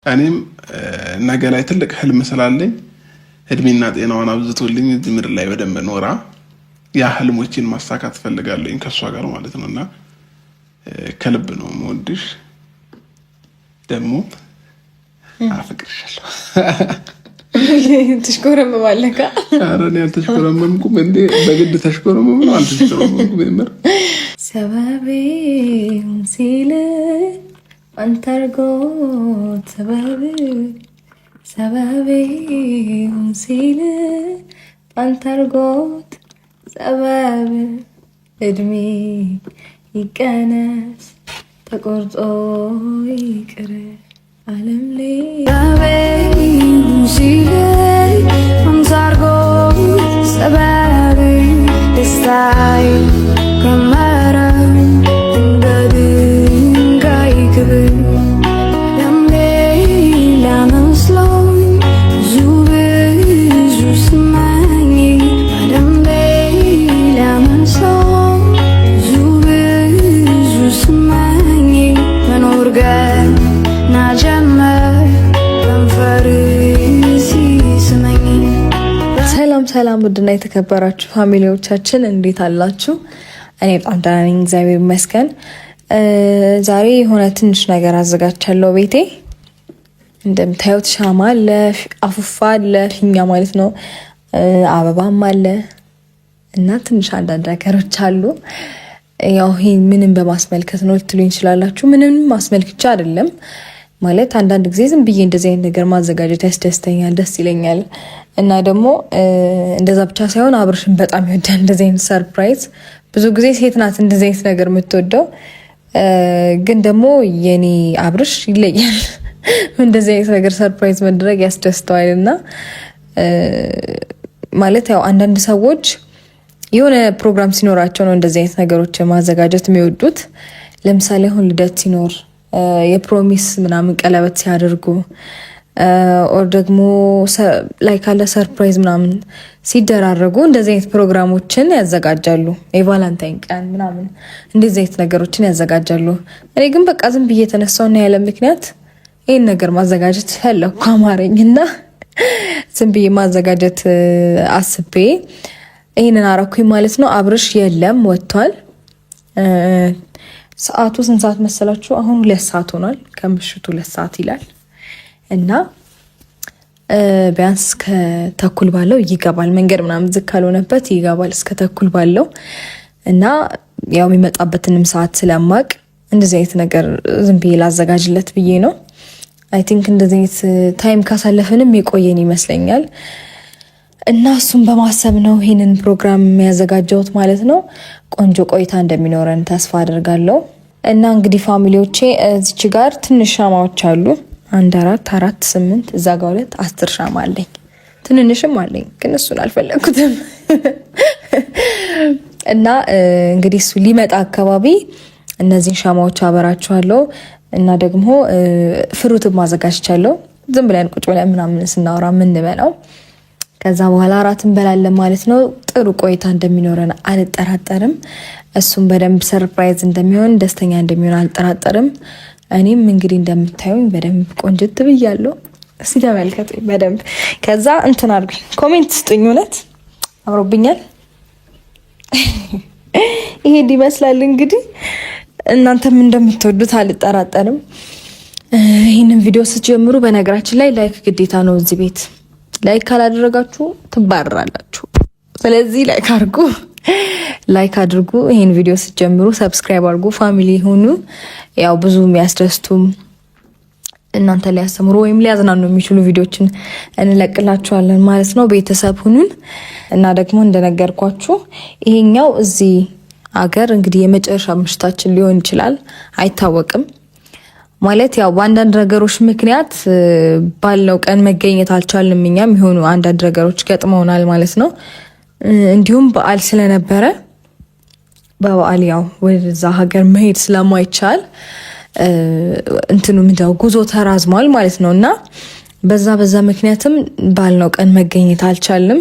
እኔም ነገ ላይ ትልቅ ህልም ስላለኝ እድሜና ጤናዋን አብዝቶልኝ እዚህ ምድር ላይ በደንብ ኖራ ያ ህልሞችን ማሳካት ፈልጋለኝ ከእሷ ጋር ማለት ነው። እና ከልብ ነው የምወድሽ፣ ደግሞ አፈቅርሻለሁ። ትሽኮረመማለህ? ኧረ እኔ አልተሽኮረመምኩም እንዴ! በግድ ተሽኮረመም ነው። አልተሽኮረመምኩም። የምር ሰበቤ ሲል አንተ አድርጎት ሰበብ ሰበቤ ሲል አንተ አድርጎት ሰበብ እድሜ ይቀነስ ተቆርጦ ይቅር ዓለም ሰበብ ደስታዬ ከመረ እንደ ድንጋይ ክብር ለሌላ መስሎኝ ብዙ ብዙ ስመኝ ዓለም ሌላ መስሎኝ ብዙ ብዙ ስመኝ መኖር ገና ጀመር ከንፈር ሲስመኝ። ሰላም ሰላም፣ ውድና የተከበራችሁ family ዎቻችን እንዴት አላችሁ? እኔ በጣም ደህና ነኝ፣ እግዚአብሔር ይመስገን። ዛሬ የሆነ ትንሽ ነገር አዘጋጅቻለሁ ቤቴ። እንደምታዩት ሻማ አለ፣ አፉፋ አለ፣ ፊኛ ማለት ነው፣ አበባም አለ እና ትንሽ አንዳንድ ነገሮች አሉ። ያው ይሄ ምንም በማስመልከት ነው ልትሉኝ ይችላላችሁ። ምንም ማስመልክቻ አይደለም ማለት አንዳንድ ጊዜ ዝም ብዬ እንደዚህ አይነት ነገር ማዘጋጀት ያስደስተኛል፣ ደስ ይለኛል። እና ደግሞ እንደዛ ብቻ ሳይሆን አብርሽን በጣም ይወዳል እንደዚህ አይነት surprise። ብዙ ጊዜ ሴት ናት እንደዚህ አይነት ነገር የምትወደው፣ ግን ደግሞ የኔ አብርሽ ይለያል። እንደዚህ አይነት ነገር surprise መደረግ ያስደስተዋል። እና ማለት ያው አንዳንድ ሰዎች የሆነ ፕሮግራም ሲኖራቸው ነው እንደዚህ አይነት ነገሮች ማዘጋጀት የሚወዱት። ለምሳሌ አሁን ልደት ሲኖር፣ የ promise ምናምን ቀለበት ሲያደርጉ or ደግሞ ላይ ካለ surprise ምናምን ሲደራረጉ እንደዚህ አይነት ፕሮግራሞችን ያዘጋጃሉ። የ Valentine ቀን ምናምን እንደዚህ አይነት ነገሮችን ያዘጋጃሉ። እኔ ግን በቃ ዝም ብዬ የተነሳውና ያለ ምክንያት ይህን ነገር ማዘጋጀት ፈለግኩ አማረኝ እና ዝም ብዬ ማዘጋጀት አስቤ ይህንን አረኩኝ ማለት ነው። አብርሽ የለም ወጥቷል። ሰዓቱ ስንት ሰዓት መሰላችሁ? አሁን 2 ሰዓት ሆኗል። ከምሽቱ 2 ሰዓት ይላል እና ቢያንስ እስከ ተኩል ባለው ይገባል። መንገድ ምናምን ዝግ ካልሆነበት ይገባል እስከ ተኩል ባለው። እና ያው የሚመጣበትንም ሰዓት ስለማቅ እንደዚህ አይነት ነገር ዝም ብዬ ላዘጋጅለት ብዬ ነው። I think እንደዚህ አይነት time ካሳለፍንም የቆየን ይመስለኛል። እና እሱን በማሰብ ነው ይህንን ፕሮግራም ያዘጋጀሁት ማለት ነው። ቆንጆ ቆይታ እንደሚኖረን ተስፋ አድርጋለሁ። እና እንግዲህ family ዎቼ እዚች ጋር ትንሽ ሻማዎች አሉ። አንድ፣ አራት፣ አራት፣ ስምንት፣ እዛ ጋ ሁለት፣ 10 ሻማ አለኝ። ትንንሽም አለኝ ግን እሱን አልፈለግኩትም። እና እንግዲህ እሱ ሊመጣ አካባቢ እነዚህን ሻማዎች አበራችኋለሁ። እና ደግሞ fruit ም አዘጋጅቻለሁ። ዝም ብለን ቁጭ ብለን ምናምን ስናወራ የምንበላው፣ ከዛ በኋላ እራት እንበላለን ማለት ነው። ጥሩ ቆይታ እንደሚኖረን አልጠራጠርም። እሱም በደንብ surprise እንደሚሆን፣ ደስተኛ እንደሚሆን አልጠራጠርም። እኔም እንግዲህ እንደምታዩኝ በደንብ ቆንጅት ብያለሁ። እስቲ ተመልከቱኝ በደንብ። ከዛ እንትን አድርጉኝ፣ comment ስጡኝ። እውነት አምሮብኛል። ይሄን ይመስላል እንግዲህ፣ እናንተም እንደምትወዱት አልጠራጠርም። ይህንን ቪዲዮ ስትጀምሩ በነገራችን ላይ like ግዴታ ነው። እዚህ ቤት like ካላደረጋችሁ ትባረራላችሁ። ስለዚህ like አድርጉ፣ like አድርጉ። ይህን ቪዲዮ ስትጀምሩ subscribe አድርጉ፣ family ሁኑ። ያው ብዙ የሚያስደስቱም እናንተ ሊያስተምሩ ወይም ሊያዝናኑ የሚችሉ ቪዲዮችን እንለቅላችኋለን ማለት ነው። ቤተሰብ ሁኑን እና ደግሞ እንደነገርኳችሁ ይሄኛው እዚህ አገር እንግዲህ የመጨረሻ ምሽታችን ሊሆን ይችላል፣ አይታወቅም። ማለት ያው በአንዳንድ ነገሮች ምክንያት ባለው ቀን መገኘት አልቻልንም። እኛም የሆኑ አንዳንድ ነገሮች ገጥመውናል ማለት ነው። እንዲሁም በዓል ስለነበረ በበዓል ያው ወደዛ ሀገር መሄድ ስለማይቻል እንትኑ ምንድነው ጉዞ ተራዝሟል ማለት ነው። እና በዛ በዛ ምክንያትም ባልነው ቀን መገኘት አልቻልንም።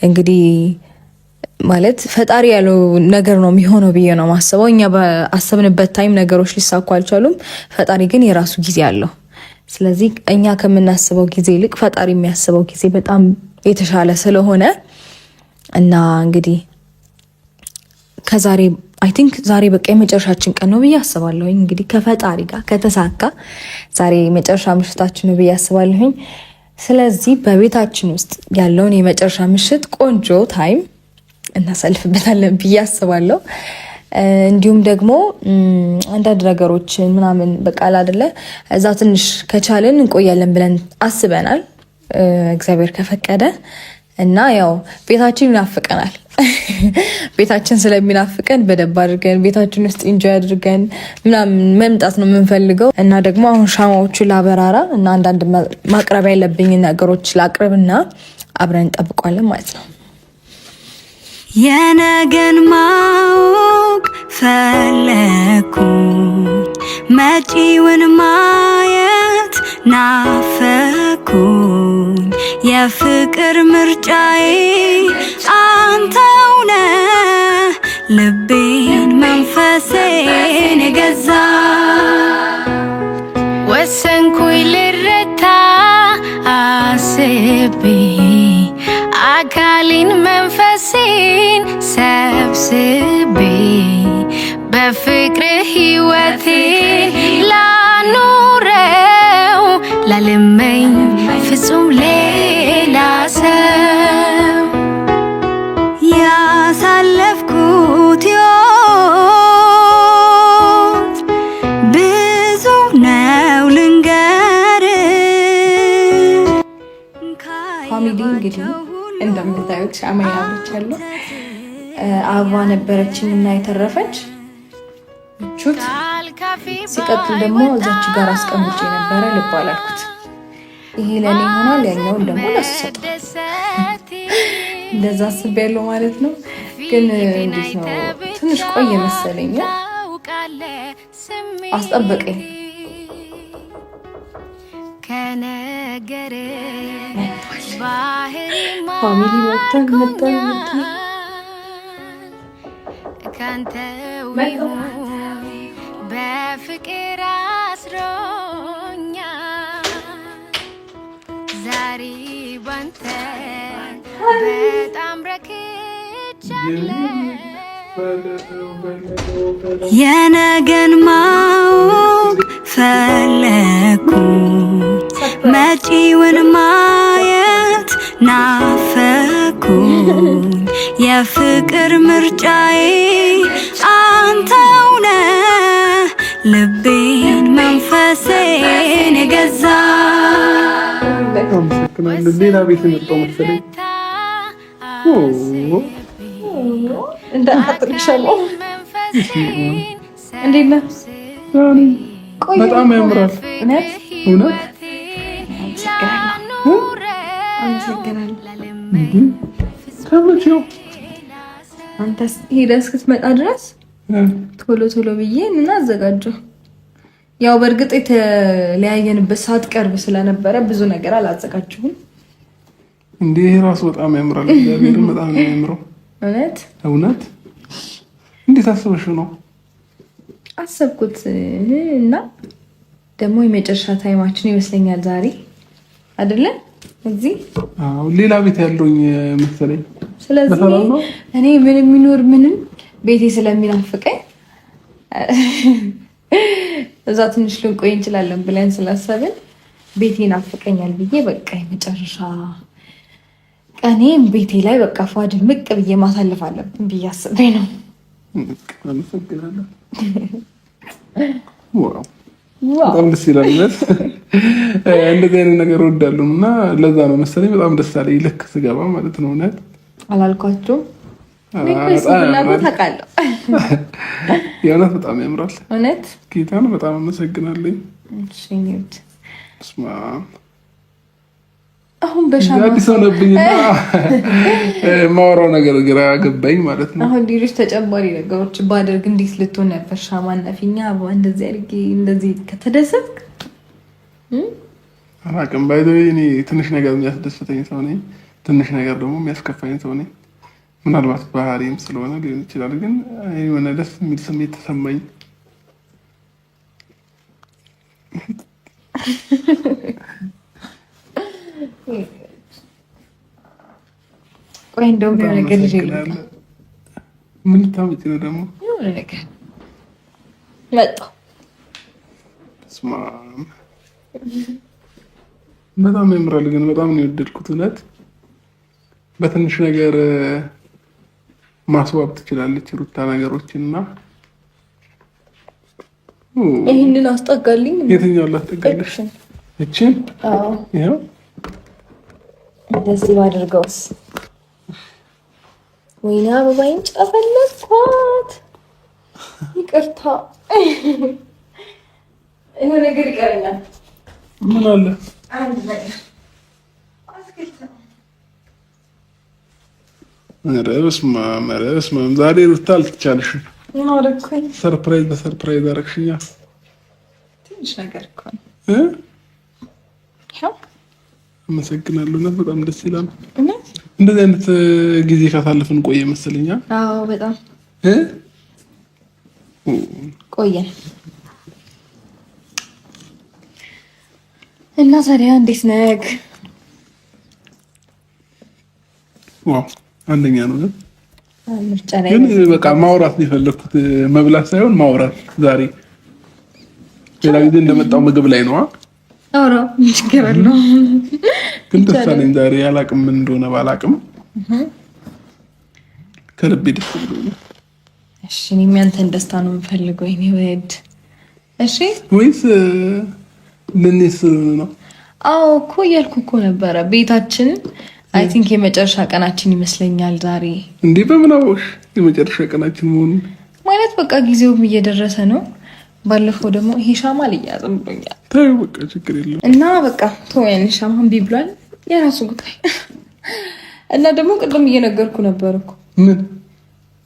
እንግዲህ ማለት ፈጣሪ ያለው ነገር ነው የሚሆነው ብዬ ነው ማስበው። እኛ በአሰብንበት time ነገሮች ሊሳኩ አልቻሉም። ፈጣሪ ግን የራሱ ጊዜ አለው። ስለዚህ እኛ ከምናስበው ጊዜ ይልቅ ፈጣሪ የሚያስበው ጊዜ በጣም የተሻለ ስለሆነ እና እንግዲህ ከዛሬ I think ዛሬ በቃ የመጨረሻችን ቀን ነው ብዬ አስባለሁኝ። እንግዲህ ከፈጣሪ ጋር ከተሳካ ዛሬ የመጨረሻ ምሽታችን ነው ብዬ አስባለሁኝ። ስለዚህ በቤታችን ውስጥ ያለውን የመጨረሻ ምሽት ቆንጆ time እናሳልፍበታለን ብዬ አስባለሁ። እንዲሁም ደግሞ አንዳንድ ነገሮችን ምናምን በቃ አይደለ እዛ ትንሽ ከቻልን እንቆያለን ብለን አስበናል፣ እግዚአብሔር ከፈቀደ እና ያው ቤታችን ይናፍቀናል። ቤታችን ስለሚናፍቀን በደንብ አድርገን ቤታችን ውስጥ enjoy አድርገን ምናምን መምጣት ነው የምንፈልገው። እና ደግሞ አሁን ሻማዎቹ ላበራራ እና አንዳንድ ማቅረብ ያለብኝ ነገሮች ላቅርብና አብረን እንጠብቋለን ማለት ነው። የነገን ማወቅ ፈለኩኝ፣ መጪውን ማየት ናፈኩኝ። የፍቅር ምርጫዬ አንተው ነህ፣ ልቤን መንፈሴን የገዛ። ወሰንኩኝ ልረታ አስቤ፣ አካሌን መንፈሴን ሰብስቤ፣ በፍቅር ሕይወቴን ላኑረው፣ ላልመኝ ፍጹም ሌላ ሰው። ያሳለፍኩት ሕይወት ብዙ ነው ልንገር። Family፣ እንግዲህ እንደምታዩት ሻማ አብርቻለሁ። አበባ ነበረችኝ እና የተረፈች ቹት። ሲቀጥል ደግሞ እዛች ጋር አስቀምጬ ነበረ፣ ልብ አላልኩት። ይሄ ለእኔ ይሆናል፣ ያኛውን ደግሞ ለሱ ሰጠው። እንደዛ አስቤያለሁ ማለት ነው። ግን እንዴት ነው፣ ትንሽ ቆየ መሰለኝ፣ አስጠበቀኝ። Family፣ መጥቷል መጥቷል መጥቷል። በፍቅር አስሮኛል ዛሬ ባንተ በጣም ረክቻለሁ። የነገን ማወቅ ፈለኩኝ፣ መጪውን ማየት ናፈኩኝ። የፍቅር ምርጫዬ አንተው ነህ፣ ልቤን መንፈሴን የገዛ። አመሰግናለሁ። ሌላ ቤት የመጣው መሰለኝ። እንዳቃጥልሻለሁ። እንዴት ነህ? በጣም ያምራል። እውነት? እውነት። አመሰግናለሁ። ከመቼው? አንተ ሄደህ እስክትመጣ ድረስ ቶሎ ቶሎ ብዬ እና አዘጋጀው። ያው በእርግጥ የተለያየንበት ሰዓት ቅርብ ስለነበረ ብዙ ነገር አላዘጋጀሁም። እንዴ፣ ይሄ ራሱ በጣም ያምራል። እግዚአብሔርን በጣም ነው የሚያምረው። እውነት? እውነት። እንዴት አስበሽው ነው? አሰብኩት እና ደግሞ የመጨረሻ time ኣችን ይመስለኛል ዛሬ አይደለ? እዚህ። አዎ፣ ሌላ ቤት ያለውኝ መሰለኝ። ስለዚህ በሰላም ነው? እኔ ምንም የሚኖር ምንም ቤቴ ስለሚናፍቀኝ እዛ ትንሽ ልንቆይ እንችላለን ብለን ስላሰብን ቤቴ ናፍቀኛል ብዬ በቃ የመጨረሻ ቀኔም ቤቴ ላይ በቃ ፏ ድምቅ ብዬ ማሳለፍ አለብን ብዬ አስቤ ነው። አመሰግናለሁ። Wow፣ በጣም ደስ ይላል። እውነት እንደዚህ አይነት ነገር እወዳለሁ እና ለዛ ነው መሰለኝ በጣም ደስ አለኝ ልክ ስገባ ማለት ነው። እውነት። አላልኳቸውም? እኔ እኮ የሱ በጣም ፍላጎት ያምራል። አውቃለሁ። የእውነት በጣም ያምራል። እውነት። ጌታን በጣም አመሰግናለኝ። እሺ፣ እኔ በስመ አብ። አሁን በሻማ አዲስ ሆነብኝና የማወራው ነገር ግራ ገባኝ ማለት ነው። አሁን ሌሎች ተጨማሪ ነገሮች ባደርግ እንዴት ልትሆን ነበር? ሻማና ፊኛ አበባ እንደዚህ አድርጌ እንደዚህ ከተደሰትክ። አላውቅም። By the way እኔ ትንሽ ነገር የሚያስደስተኝ ሰው ነኝ። ትንሽ ነገር ደግሞ የሚያስከፋኝ ሰው ነኝ። ምናልባት ባህሪም ስለሆነ ሊሆን ይችላል። ግን የሆነ ደስ የሚል ስሜት ተሰማኝ። ቆይ እንደውም የሆነ ነገር ይዤ ልምጣ። ምን ልታመጪ ነው ደግሞ? የሆነ ነገር መጣሁ። በስመ አብ በጣም ያምራል፣ ግን በጣም ነው የወደድኩት። እውነት በትንሽ ነገር ማስዋብ ትችላለች ሩታ ነገሮችን እና ይህንን አስጠጋልኝ። የትኛውን ላስጠጋልሽ? እችን? አዎ። ይኸው። እንደዚህ ባድርገውስ? ወይኔ አበባይን ጨፈለኳት። ይቅርታ፣ የሆነ ነገር ይቀረኛል። ምን አለ? አንድ ነገር፣ አትክልት ነው። ኧረ በስመ አብ፣ ኧረ በስመ አብ። ዛሬ ሩታ አልተቻለሽም። ምን አደረኩኝ? Surprise በ surprise አደረግሽኛ። ትንሽ ነገር እኮ ነው። እ? ይኸው። አመሰግናለሁ። እውነት በጣም ደስ ይላል። እውነት? እንደዚህ አይነት ጊዜ ካሳለፍን ቆየ መሰለኛ። አዎ፣ በጣም እ? ቆየን። እና ታዲያ እንዴት ነህ? Wow፣ አንደኛ ነው ግን። ምርጫ ላይ ግን በቃ ማውራት ነው የፈለኩት፣ መብላት ሳይሆን ማውራት ዛሬ። ሌላ ጊዜ እንደመጣው ምግብ ላይ ነው። አውራ፣ ምን ችግር አለው? ግን ደስ አለኝ ዛሬ። አላቅም፣ ምን እንደሆነ ባላቅም ከልቤ ደስ ብሎኛል። እሺ፣ እኔም ያንተን ደስታ ነው የምፈልገው የኔ ውድ። እሺ። ወይስ ልንሄድ ስለሆነ ነው? አዎ እኮ እያልኩ እኮ ነበረ። ቤታችን I think የመጨረሻ ቀናችን ይመስለኛል ዛሬ። እንዴ፣ በምን አወቅሽ የመጨረሻ ቀናችን መሆኑን? ማለት በቃ ጊዜውም እየደረሰ ነው። ባለፈው ደግሞ ይሄ ሻማ አልያዝም ብሎኛል። ተይው በቃ፣ ችግር የለም። እና በቃ ተወው፣ ያን ሻማ እምቢ ብሏል። የራሱ ጉዳይ። እና ደግሞ ቅድም እየነገርኩ ነበር እኮ። ምን?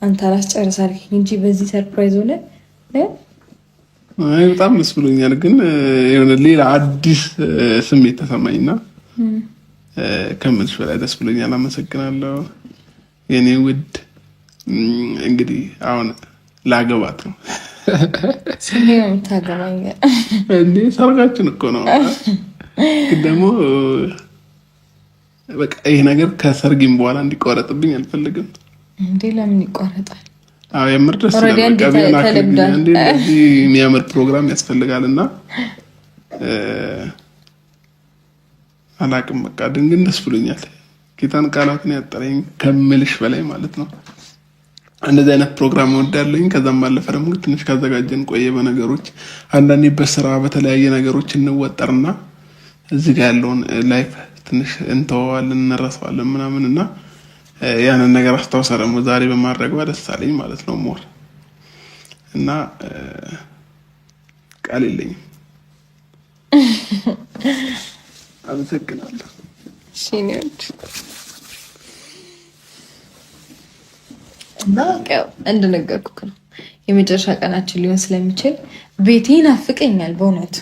አንተ አላስጨርስ አልከኝ እንጂ በዚህ surprise ሆነ እ? አይ፣ በጣም ደስ ብሎኛል። ግን የሆነ ሌላ አዲስ ስሜት ተሰማኝና ከምልሽ በላይ ደስ ብሎኛል። አመሰግናለሁ የኔ ውድ። እንግዲህ አሁን ላገባት ነው። ስንቴ ነው የምታገባኝ? እንዴ፣ ሰርጋችን እኮ ነው። ግን ደግሞ በቃ ይሄ ነገር ከሰርጌም በኋላ እንዲቋረጥብኝ አልፈልግም። እንዴ፣ ለምን ይቋረጣል? አዎ፣ የምር ደስ ይላል። Already በቃ ቢሆን አክሊል ተለምዷል። እንዴ፣ እንደዚህ የሚያምር ፕሮግራም ያስፈልጋል እና አላቅም፣ በቃ ድንግን ደስ ብሎኛል። ጌታን ቃላትን ያጠረኝ ከምልሽ በላይ ማለት ነው። እንደዚህ አይነት ፕሮግራም እወዳለኝ። ከዛም ባለፈ ደግሞ ትንሽ ካዘጋጀን ቆየ በነገሮች፣ አንዳንዴ በስራ በተለያየ ነገሮች እንወጠርና እዚህ ጋር ያለውን life ትንሽ እንተወዋለን፣ እንረሳዋለን ምናምን እና ያንን ነገር አስታውሰ ደግሞ ዛሬ በማድረጓ ደስ አለኝ ማለት ነው more እና ቃል የለኝም። አመሰግናለሁ። እሺ የኔ ውድ፣ እና ያው እንደነገርኩህ ነው፣ የመጨረሻ ቀናችን ሊሆን ስለሚችል ቤቴ ይናፍቀኛል በእውነቱ።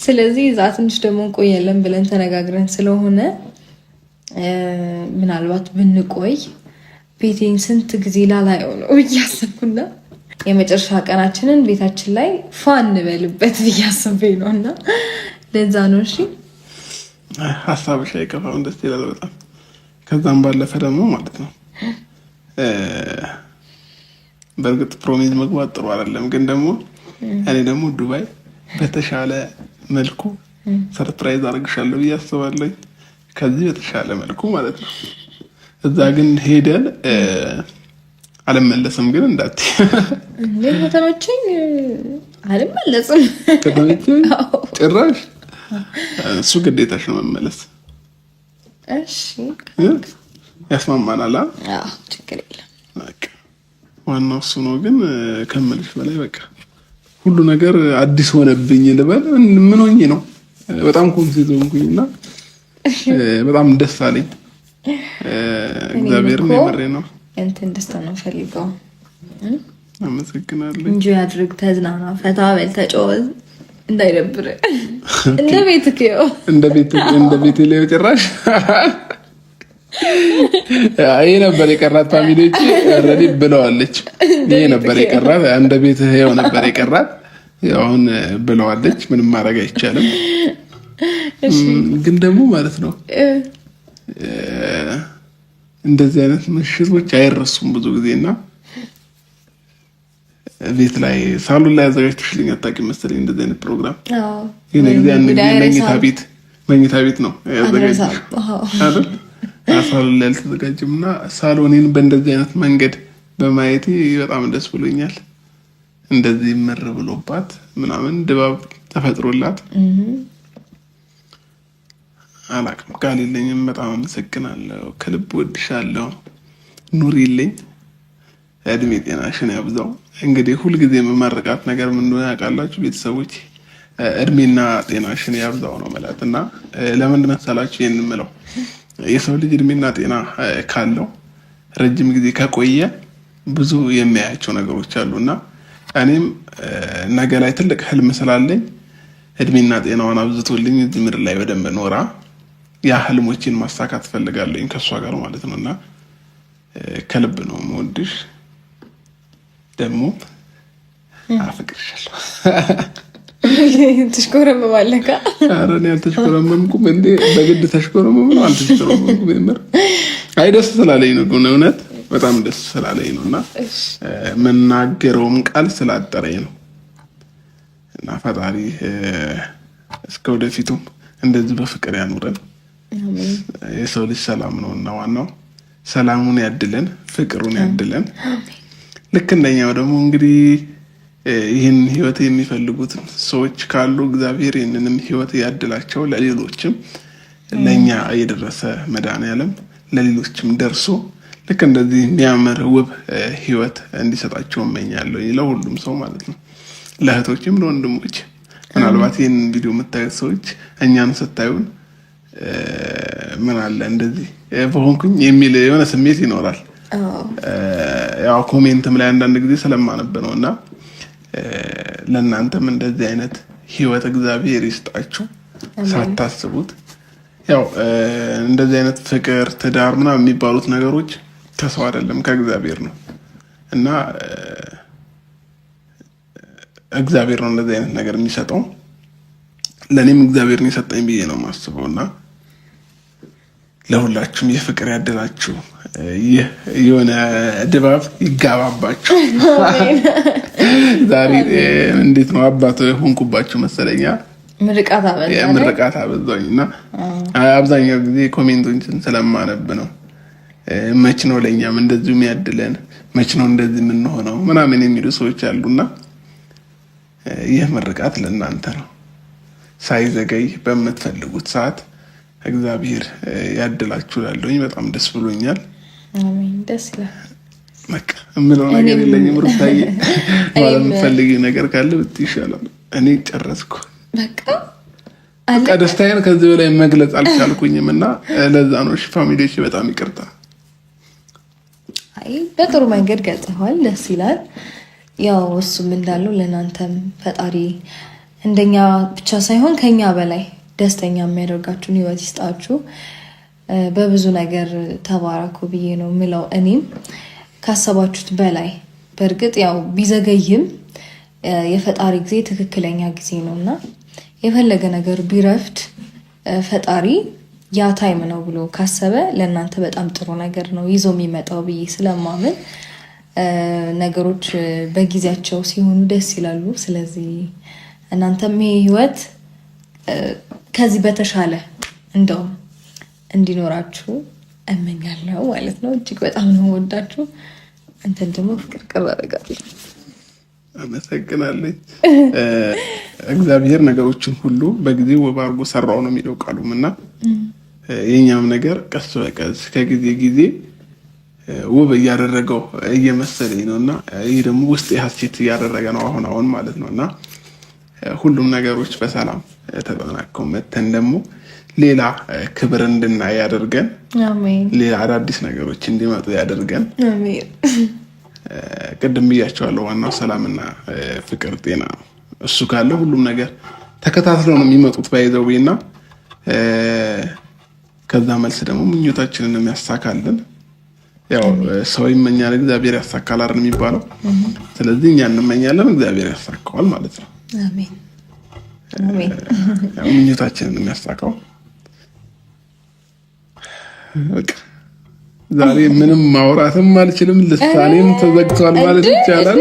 ስለዚህ እዛ ትንሽ ደግሞ እንቆያለን ብለን ተነጋግረን ስለሆነ ምናልባት ብንቆይ ቤቴን ስንት ጊዜ ላላየው ነው ብዬ አሰብኩና የመጨረሻ ቀናችንን ቤታችን ላይ ፏ እንበልበት ብዬ አስቤ ነው እና ለዛ ነው። እሺ። ሀሳብሽ አይከፋም፣ ደስ ይላል በጣም። ከዛም ባለፈ ደግሞ ማለት ነው በእርግጥ promise መግባት ጥሩ አይደለም፣ ግን ደግሞ እኔ ደግሞ ዱባይ በተሻለ መልኩ surprise አድርግሻለሁ ብዬ አስባለሁ። ከዚህ በተሻለ መልኩ ማለት ነው። እዛ ግን ሄደን አልመለስም ግን እንዳትዪ። እንዴ፣ ከተመቸኝ አልመለስም። ከተመቸኝ ጭራሽ እሱ ግዴታሽ ነው መመለስ። እሺ። ያስማማናል። አዎ፣ ችግር የለም። በቃ ዋናው እሱ ነው። ግን ከምልሽ በላይ በቃ ሁሉ ነገር አዲስ ሆነብኝ ልበል። ምን ሆኜ ነው? በጣም confuse ሆንኩኝና በጣም ደስ አለኝ። እግዚአብሔርን የምሬ ነው። እንትን ደስታ ነው ፈልገው። አመሰግናለሁ። Enjoy አድርግ፣ ተዝናና፣ ፈታ በል፣ ተጫወት፣ እንዳይደብር እንደ ቤትህ ይኸው። እንደ ቤት ላይ ጭራሽ ይሄ ነበር የቀራት። Family ዎች already ብለዋለች። ይሄ ነበር የቀራት፣ እንደ ቤት ይኸው ነበር የቀራት። አሁን ብለዋለች። ምንም ማድረግ አይቻልም። ግን ደግሞ ማለት ነው እንደዚህ አይነት ምሽቶች አይረሱም ብዙ ጊዜ እና ቤት ላይ ሳሎን ላይ አዘጋጅተሽልኝ አታውቂም መሰለኝ እንደዚህ አይነት ፕሮግራም። የሆነ ጊዜ አንድ ጊዜ መኝታ ቤት ነው ያዘጋጀሽው አይደል? ሳሎን ላይ አልተዘጋጀም እና ሳሎኔን በእንደዚህ አይነት መንገድ በማየቴ በጣም ደስ ብሎኛል። እንደዚህ ምር ብሎባት ምናምን ድባብ ተፈጥሮላት አላቅም፣ ቃል የለኝም። በጣም አመሰግናለሁ። ከልብ ወድሻለሁ። ኑሪልኝ፣ እድሜ ጤናሽን ያብዛው። እንግዲህ ሁልጊዜ የምመርቃት ነገር ምን እንደሆነ ያውቃላችሁ ቤተሰቦች፣ እድሜና ጤናሽን ያብዛው ነው ማለት እና ለምን መሰላችሁ ይሄን የምለው የሰው ልጅ እድሜና ጤና ካለው ረጅም ጊዜ ከቆየ ብዙ የሚያያቸው ነገሮች አሉ እና እኔም ነገ ላይ ትልቅ ህልም ስላለኝ እድሜና ጤናዋን አብዝቶልኝ እዚህ ምድር ላይ በደንብ ኖራ ያ ህልሞችን ማሳካት ፈልጋለኝ ከእሷ ጋር ማለት ነው። እና ከልብ ነው የምወድሽ፣ ደግሞ አፈቅርሻለሁ። ትሽኮረመማለህ? ኧረ እኔ አልተሽኮረመምኩም እንዴ! በግድ ተሽኮረመም ነው? አልተሽኮረመምኩም። የምር አይ ደስ ስላለኝ ነው፣ እውነት በጣም ደስ ስላለኝ ነው እና መናገረውም ቃል ስላጠረኝ ነው። እና ፈጣሪ እስከ ወደፊቱም እንደዚህ በፍቅር ያኑረን። የሰው ልጅ ሰላም ነው እና ዋናው ሰላሙን ያድለን፣ ፍቅሩን ያድለን። ልክ እንደኛው ደግሞ እንግዲህ ይህን ህይወት የሚፈልጉት ሰዎች ካሉ እግዚአብሔር ይህንንም ህይወት ያድላቸው። ለሌሎችም ለእኛ የደረሰ መድኃኔዓለም ለሌሎችም ደርሶ ልክ እንደዚህ የሚያምር ውብ ህይወት እንዲሰጣቸው እመኛለሁ። ለሁሉም ሰው ማለት ነው፣ ለእህቶችም ለወንድሞች። ምናልባት ይህንን ቪዲዮ የምታዩት ሰዎች እኛን ስታዩን ምን አለ እንደዚህ በሆንኩኝ የሚል የሆነ ስሜት ይኖራል። ያው comment ም ላይ አንዳንድ ጊዜ ስለማነብ ነው እና ለእናንተም እንደዚህ አይነት ህይወት እግዚአብሔር ይስጣችሁ ሳታስቡት። ያው እንደዚህ አይነት ፍቅር፣ ትዳር ምናምን የሚባሉት ነገሮች ከሰው አይደለም ከእግዚአብሔር ነው እና እግዚአብሔር ነው እንደዚህ አይነት ነገር የሚሰጠው። ለእኔም እግዚአብሔር ነው የሰጠኝ ብዬ ነው የማስበው እና ለሁላችሁም የፍቅር ያደላችሁ፣ ይህ የሆነ ድባብ ይጋባባችሁ። ዛሬ እንዴት ነው አባት ሆንኩባችሁ መሰለኛ፣ ምርቃት አበዛኝ እና አብዛኛው ጊዜ comment ኦችን ስለማነብ ነው። መች ነው ለእኛም እንደዚሁ የሚያድለን፣ መች ነው እንደዚህ የምንሆነው ምናምን የሚሉ ሰዎች አሉና ይህ ምርቃት ለእናንተ ነው። ሳይዘገይ በምትፈልጉት ሰዓት እግዚአብሔር ያድላችሁ እላለሁኝ። በጣም ደስ ብሎኛል። አሜን። ደስ ይላል። በቃ የምለው ነገር የለኝም። ሩታዬ ማለት የምትፈልጊው ነገር ካለ ብትይ ይሻላል። እኔ ጨረስኩ። በቃ ደስታዬን ከዚህ በላይ መግለጽ አልቻልኩኝም እና ለዛ ነው። እሺ family ዎች በጣም ይቅርታ። አይ በጥሩ መንገድ ገልጸዋል። ደስ ይላል። ያው እሱም እንዳለው ለእናንተም ፈጣሪ እንደኛ ብቻ ሳይሆን ከኛ በላይ ደስተኛ የሚያደርጋችሁን ህይወት ይስጣችሁ። በብዙ ነገር ተባረኩ ብዬ ነው ምለው። እኔም ካሰባችሁት በላይ በእርግጥ ያው ቢዘገይም የፈጣሪ ጊዜ ትክክለኛ ጊዜ ነው እና የፈለገ ነገር ቢረፍድ ፈጣሪ ያ time ነው ብሎ ካሰበ ለእናንተ በጣም ጥሩ ነገር ነው ይዞ የሚመጣው ብዬ ስለማምን ነገሮች በጊዜያቸው ሲሆኑ ደስ ይላሉ። ስለዚህ እናንተም ይሄ ህይወት ከዚህ በተሻለ እንደውም እንዲኖራችሁ እመኛለሁ ማለት ነው። እጅግ በጣም ነው የምወዳችሁ። አንተን ደግሞ ፍቅር ቅር አደርጋለሁ። አመሰግናለኝ። እግዚአብሔር ነገሮችን ሁሉ በጊዜ ውብ አድርጎ ሰራው ነው የሚለው ቃሉም እና የኛም ነገር ቀስ በቀስ ከጊዜ ጊዜ ውብ እያደረገው እየመሰለኝ ነው እና ይህ ደግሞ ውስጥ ሀሴት እያደረገ ነው አሁን አሁን ማለት ነው እና ሁሉም ነገሮች በሰላም ተጠናቀው መተን ደግሞ ሌላ ክብር እንድናይ ያደርገን። ሌላ አዳዲስ ነገሮች እንዲመጡ ያደርገን። ቅድም ብያቸዋለሁ፣ ዋናው ሰላምና ፍቅር፣ ጤና ነው። እሱ ካለ ሁሉም ነገር ተከታትለው ነው የሚመጡት ባይዘው እና ከዛ መልስ ደግሞ ምኞታችንን የሚያሳካልን ያው ሰው ይመኛል እግዚአብሔር ያሳካል አይደል የሚባለው። ስለዚህ እኛ እንመኛለን እግዚአብሔር ያሳካዋል ማለት ነው። አሜን አሜን። ምኞታችንን የሚያሳካው። በቃ ዛሬ ምንም ማውራትም አልችልም፣ ልሳኔም ተዘግቷል ማለት ይቻላል።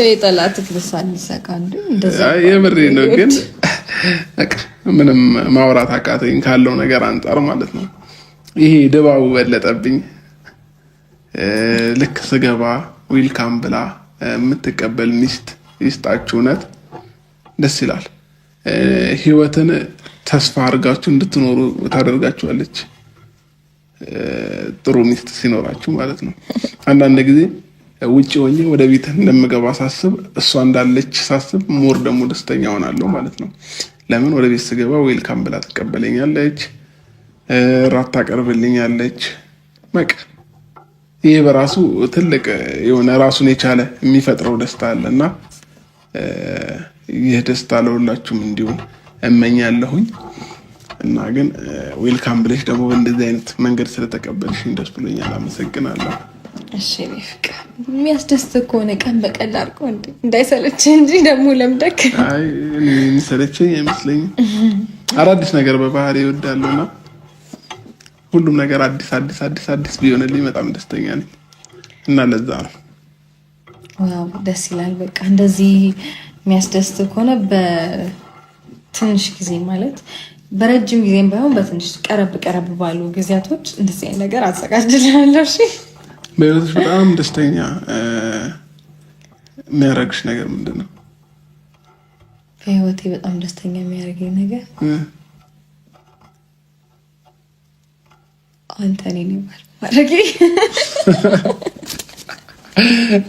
የጠላትህ ልሳን ይዘጋ። የምሬ ነው፣ ግን ምንም ማውራት አቃተኝ ካለው ነገር አንጻር ማለት ነው። ይሄ ድባቡ በለጠብኝ። ልክ ስገባ welcome ብላ የምትቀበል ሚስት ይስጣችሁ። እውነት ደስ ይላል። ህይወትን ተስፋ አድርጋችሁ እንድትኖሩ ታደርጋችኋለች። ጥሩ ሚስት ሲኖራችሁ ማለት ነው። አንዳንድ ጊዜ ውጭ ሆኜ ወደ ቤት እንደምገባ ሳስብ፣ እሷ እንዳለች ሳስብ more ደግሞ ደስተኛ ሆናለሁ ማለት ነው። ለምን ወደ ቤት ስገባ welcome ብላ ትቀበለኛለች፣ ራት ታቀርብልኛለች። በቃ ይሄ በራሱ ትልቅ የሆነ ራሱን የቻለ የሚፈጥረው ደስታ አለ እና ይህ ደስታ ለሁላችሁም እንዲሆን እመኛለሁኝ። እና ግን welcome ብለሽ ደግሞ በእንደዚህ አይነት መንገድ ስለተቀበልሽኝ ደስ ብሎኛል። አመሰግናለሁ። እሺ ፍቅር፣ የሚያስደስት ከሆነ ቀን በቀን አድርገው እንዳይሰለች እንጂ ደግሞ ለምደክ። አይ እኔ የሚሰለቸኝ አይመስለኝም። አዳዲስ ነገር በባህሪ እወዳለሁና ሁሉም ነገር አዲስ አዲስ አዲስ አዲስ ቢሆንልኝ በጣም ደስተኛ ነኝ እና ለዛ ነው። Wow፣ ደስ ይላል። በቃ እንደዚህ የሚያስደስት ከሆነ በትንሽ ጊዜ፣ ማለት በረጅም ጊዜም ባይሆን በትንሽ ቀረብ ቀረብ ባሉ ጊዜያቶች እንደዚህ አይነት ነገር አዘጋጅልሃለሁ። እሺ። በህይወትሽ በጣም ደስተኛ የሚያደርግሽ ነገር ምንድን ነው? በህይወቴ በጣም ደስተኛ የሚያደርገኝ ነገር አንተ እኔን ባል ማድረጌ።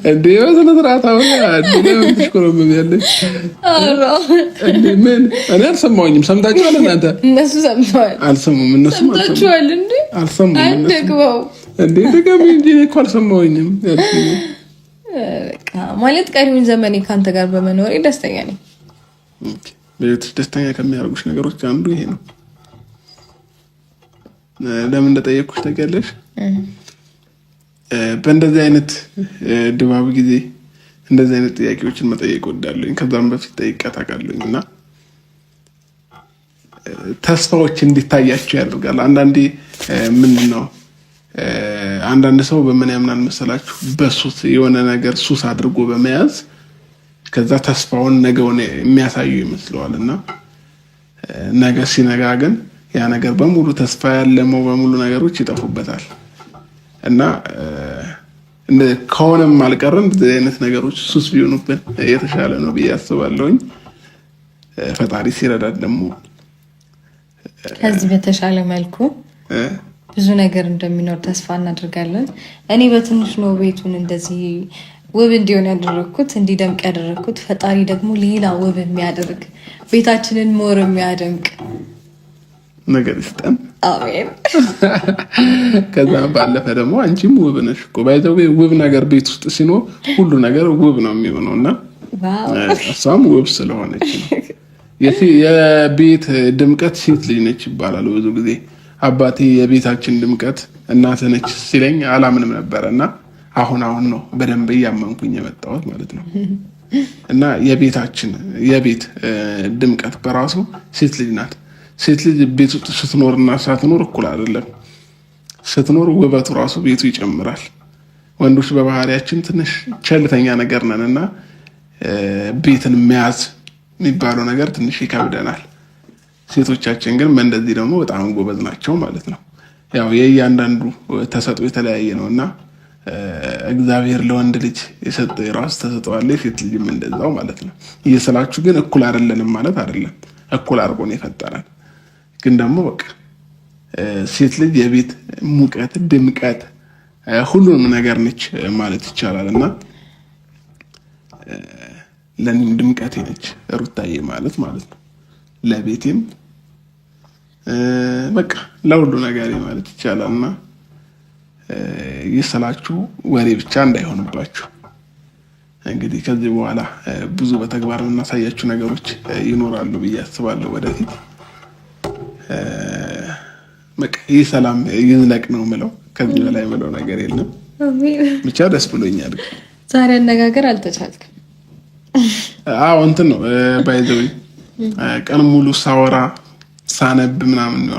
እንዴ፣ በስነ ስርዓት አሁን ትሽኮረመሚያለሽ እንዴ? ምን፣ እኔ አልሰማሁኝም። ሰምታችኋል እናንተ? እነሱ ሰምተዋል። አልሰሙም። እነሱ ሰምታችኋል እንዴ? አልሰሙም። አንደግበው። እንዴ፣ ድገሚ እንጂ፣ እኔ እኮ አልሰማሁኝም። በቃ ማለት ቀሪውን ዘመኔ ከአንተ ጋር በመኖሬ ደስተኛ ነኝ። በህይወትሽ ደስተኛ ከሚያደርጉሽ ነገሮች አንዱ ይሄ ነው። ለምን እንደጠየቅኩሽ ታውቂያለሽ? በእንደዚህ አይነት ድባብ ጊዜ እንደዚህ አይነት ጥያቄዎችን መጠየቅ እወዳለሁኝ። ከዛም በፊት ጠይቄያት አውቃለሁኝ እና ተስፋዎች እንዲታያቸው ያደርጋል። አንዳንዴ ምንድን ነው፣ አንዳንድ ሰው በምን ያምናል መሰላችሁ? በሱስ፣ የሆነ ነገር ሱስ አድርጎ በመያዝ ከዛ ተስፋውን ነገውን የሚያሳዩ ይመስለዋል እና ነገ ሲነጋ ግን ያ ነገር በሙሉ፣ ተስፋ ያለመው በሙሉ ነገሮች ይጠፉበታል። እና ከሆነም አልቀረም እንደዚህ አይነት ነገሮች ሱስ ቢሆኑብን የተሻለ ነው ብዬ አስባለሁኝ። ፈጣሪ ሲረዳት ደግሞ ከዚህ በተሻለ መልኩ ብዙ ነገር እንደሚኖር ተስፋ እናደርጋለን። እኔ በትንሽ ነው ቤቱን እንደዚህ ውብ እንዲሆን ያደረግኩት፣ እንዲደምቅ ያደረግኩት። ፈጣሪ ደግሞ ሌላ ውብ የሚያደርግ፣ ቤታችንን more የሚያደምቅ ነገር ይስጠን። አሜን። ከዛ ባለፈ ደግሞ አንቺም ውብ ነሽ እኮ፣ by the way። ውብ ነገር ቤት ውስጥ ሲኖር ሁሉ ነገር ውብ ነው የሚሆነው እና እሷም ውብ ስለሆነች ነው። የቤት ድምቀት ሴት ልጅ ነች ይባላል ብዙ ጊዜ። አባቴ የቤታችን ድምቀት እናትህ ነች ሲለኝ አላምንም ነበረ እና አሁን አሁን ነው በደንብ እያመንኩኝ የመጣሁት ማለት ነው። እና የቤታችን የቤት ድምቀት በራሱ ሴት ልጅ ናት። ሴት ልጅ ቤት ውስጥ ስትኖርና ሳትኖር እኩል አይደለም። ስትኖር ውበቱ ራሱ ቤቱ ይጨምራል። ወንዶች በባህሪያችን ትንሽ ቸልተኛ ነገር ነን እና ቤትን መያዝ የሚባለው ነገር ትንሽ ይከብደናል። ሴቶቻችን ግን በእንደዚህ ደግሞ በጣም ጎበዝ ናቸው ማለት ነው። ያው የእያንዳንዱ ተሰጥኦ የተለያየ ነው እና እግዚአብሔር ለወንድ ልጅ የሰጠው የራሱ ተሰጥኦ አለ፣ የሴት ልጅም እንደዛው ማለት ነው። እየስላችሁ ግን እኩል አይደለንም ማለት አይደለም። እኩል አድርጎ ነው የፈጠረን። ግን ደግሞ በቃ ሴት ልጅ የቤት ሙቀት፣ ድምቀት፣ ሁሉንም ነገር ነች ማለት ይቻላል እና ለእኔም ድምቀቴ ነች ሩታዬ ማለት ማለት ነው። ለቤቴም በቃ ለሁሉ ነገር ማለት ይቻላል እና ይስላችሁ ወሬ ብቻ እንዳይሆንባችሁ። እንግዲህ ከዚህ በኋላ ብዙ በተግባር የምናሳያችሁ ነገሮች ይኖራሉ ብዬ አስባለሁ ወደፊት። በቃ ይህ ሰላም ይዝለቅ ነው ምለው። ከዚህ በላይ ምለው ነገር የለም። ብቻ ደስ ብሎኛል። ዛሬ አነጋገር አልተቻልክም። አዎ እንትን ነው by the way፣ ቀን ሙሉ ሳወራ ሳነብ ምናምን ነው።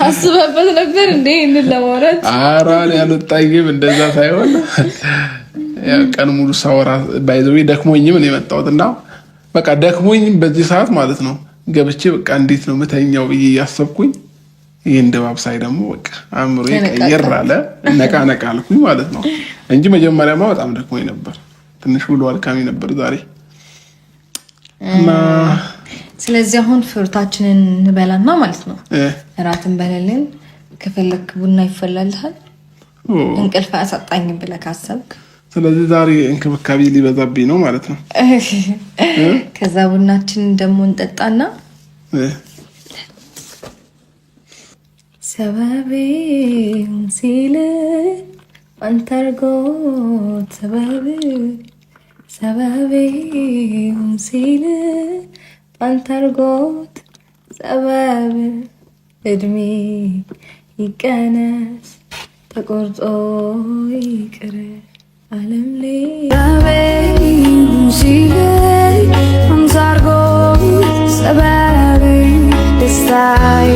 አስበበት ነበር እንዴ ይሄንን ለማውራት? ኧረ ያልወጣኝም እንደዛ ሳይሆን ቀን ሙሉ ሳወራ by the way ደክሞኝም ነው የመጣሁት እና በቃ ደክሞኝም በዚህ ሰዓት ማለት ነው ገብቼ በቃ እንዴት ነው ምተኛው ብዬ እያሰብኩኝ ይህን ድባብ ሳይ ደግሞ በቃ አእምሮዬ ቀየር አለ፣ ነቃ ነቃ አልኩኝ ማለት ነው እንጂ መጀመሪያማ በጣም ደክሞኝ ነበር። ትንሽ ውሎ አድካሚ ነበር ዛሬ እና ስለዚህ አሁን ፍሩታችንን እንበላና ማለት ነው እራት እንበላለን። ከፈለክ ቡና ይፈላልሃል። እንቅልፍ አያሳጣኝም ብለህ ካሰብክ ስለዚህ ዛሬ እንክብካቤ ሊበዛብኝ ነው ማለት ነው። ከዛ ቡናችንን ደግሞ እንጠጣና ሰበቤን ሲል አንተ አድርጎት ሰበብ ሰበቤን ሲል አንተ አድርጎት ሰበብ እድሜ ይቀነስ ተቆርጦ ይቅር ዓለም ሲል አንተ አድርጎት ሰበብ ደስታዬ